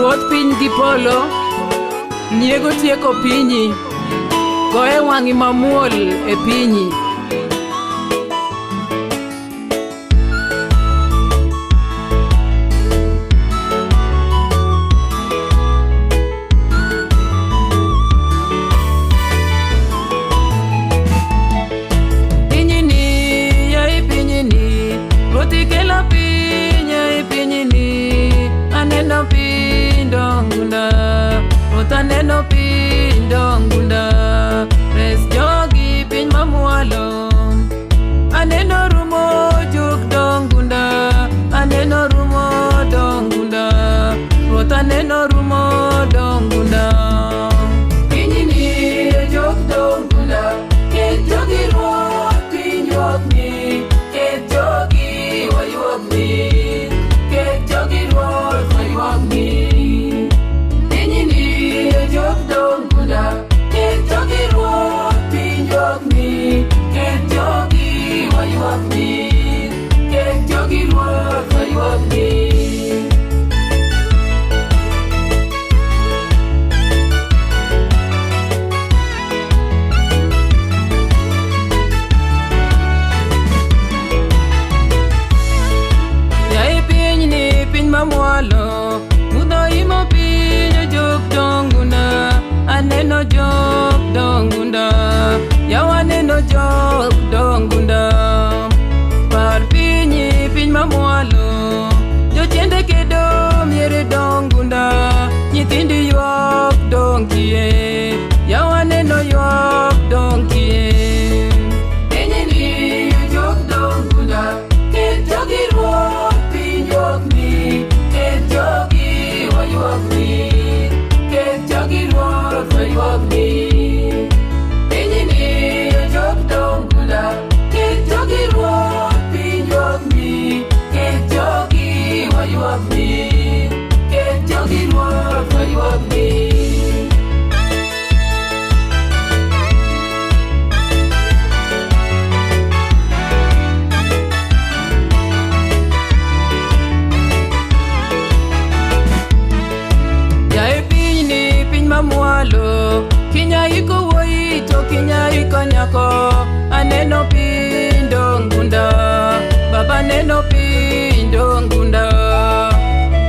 Ruoth piny gi polo, nyiego tieko pinyi, goye wang'i mamuol e pinyi. Pinyni, yaye pinyni, Ruoth ikelo piny, yaye pinyni, aneno piny dongunda, Ruoth aneno piny dongunda, res jogi piny mamwalo. Aneno rumo juk dongunda, aneno rumo dongunda, Ruoth aneno rumo dongunda. Pinyni juk dongunda, ket jogi Ruoth piny ywakni, ket jogi waywakni, ket jogi Ruoth waywakni. Pinyni juk dongunda, ket jogi Ruoth piny ywakni, ket jogi waywakni, ket jogi Ruoth waywakni. Yaye pinyni piny mamwalo, mudho imo piny ojuk dongunda, aneno jok dongunda, yawa aneno jok dongunda. Par pinyi piny mamwalo, jochiende kedo miere dongunda, nyithindi ywak dongkie, yawa aneno ywak dongkie. Pinyni juk dongunda, ket jogi Ruoth piny ywakni, ket jogi waywakni, ket jogi Ruoth waywakni. Pinyni juk dongunda, ket jogi Ruoth piny ywakni, ket jogi waywakni, ket jogi Ruoth waywakni. Yaye pinyni piny mamwalo, kinya iko wuoyi to kinya iko nyako, aneno piny dongunda, baba neno piny dongunda.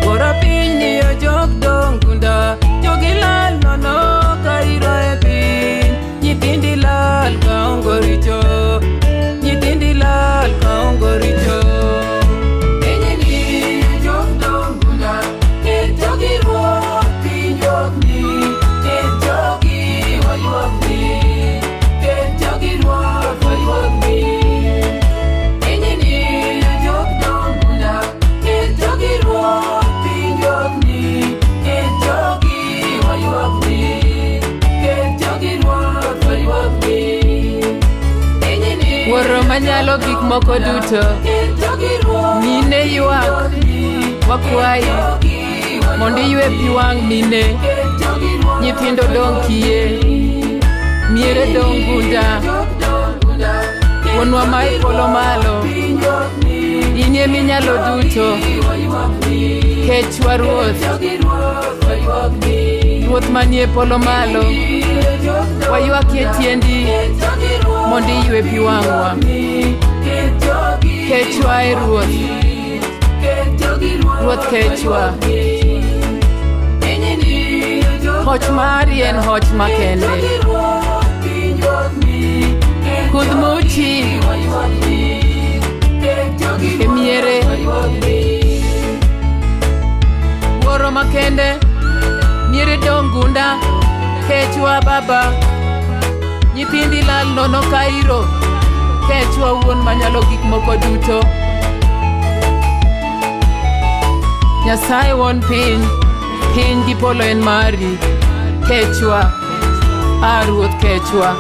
Wuora pinyni ojok dongunda, jogi lal nono ka iro e piny, nyithindi lal kaongo richo, nyithindi lal kaongo richo. Pinyni juk dongunda, ket jogi Ruoth piny ywakni, ket jogi waywakni, ket jogi Ruoth waywakni. Pinyni juk dongunda, ket jogi Ruoth piny ywakni, ket jogi waywakni, ket jogi Ruoth waywakni. Pinyni Wuoro manyalo gik moko duto, ket jogi Ruoth mine ywak, wakwayi mondo iywe pi wang' mine, nyithindo dong' kiye, miere dong' gunda, wuonwa ma e polo malo, in eminyalo duto, kechwa Ruoth, Ruoth manie polo malo, waywak e tiendi mondo iywe pi wang'wa. Kechwa e Ruoth, Ruoth kechwa. Hoch mari en hoch makende. Kudh muchi e miere. Wuoro makende, miere dong' gunda, kechwa baba. Nyithindi lal nono kairo, kechwa wuon manyalo gik moko duto. Nyasaye wuon piny, piny gi polo en mari. Kechwa, a Ruoth kechwa.